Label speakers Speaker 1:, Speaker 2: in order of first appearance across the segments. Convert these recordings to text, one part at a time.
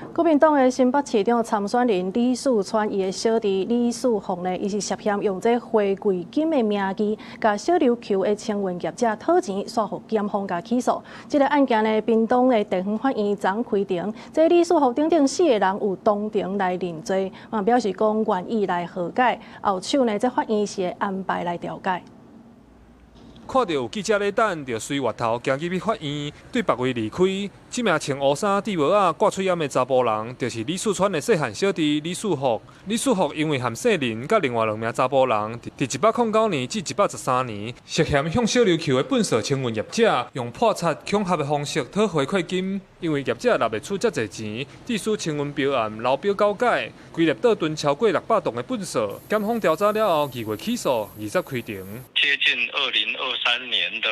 Speaker 1: 國民黨的新北市長參選人李四川，伊的小弟李四福呢，伊是涉嫌用這回饋金的名義，共小琉球的清運業者討錢，煞予檢方共起訴。這个案件呢，屏東的地方法院昨開庭，這李四福等等四个人有當庭來認罪，嘛表示講願意來和解。後手呢，這法院是會安排來調解。
Speaker 2: 看著有記者咧等，就隨越頭行入去法院，對別位離開。這名穿烏衫、戴帽仔、掛喙罨的查埔人，就是李四川的細漢小弟李四福。李四福因為和姓林佮另外兩名查埔人，佇109年至113年，涉嫌向小琉球的糞掃清運業者用破賊恐嚇的方式討回饋金，因為業者納袂出遮濟錢，致使清運標案流標九擺，規粒島囤超過600噸的糞掃。檢方調查了後，2月起訴，20開庭。
Speaker 3: 接近2023年的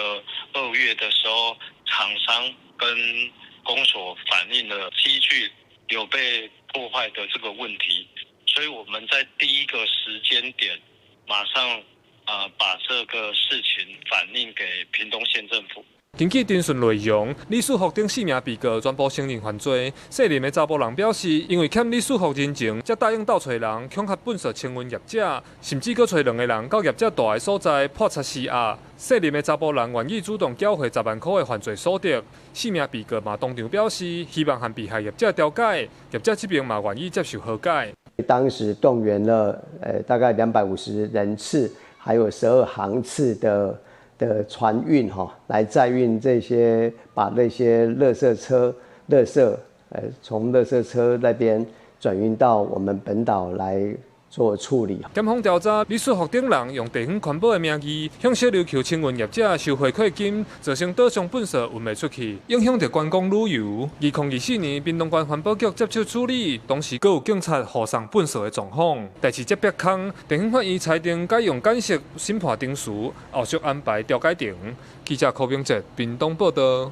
Speaker 3: 2月的時候，廠商跟公所反映了機具有被破壞的這個問題，所以我們在第一個時間點，馬上把這個事情反映給屏東縣政府。
Speaker 2: 根據偵訊內容，李四福等四名被告全部承認犯罪。姓林的查埔人表示，因為欠李四福人情，才答應鬥揣人恐嚇糞掃清運業者，甚至閣揣兩個人到業者蹛的所在破賊施壓。姓林的查埔人願意主動繳回10萬塊的犯罪所得。四名被告嘛當場表示，希望和被害業者調解，業者這邊嘛願意接受和解。
Speaker 4: 當時動員了大概250人次，還有12航次的船運哈，來載運這些，把那些垃圾車、垃圾，從垃圾車那邊轉運到我們本島來做處理。
Speaker 2: 檢方調查李四福等人用地方環保的名義，向小琉球清運業者收回饋金，造成島上糞掃運袂出去，影響著觀光旅遊。2024年，屏東縣環保局接手處理，當時閣有警察護送糞掃的狀況。代誌才煏空，地方法院裁定改用簡易審判程序，後續安排調解庭。記者柯明哲，屏東報道。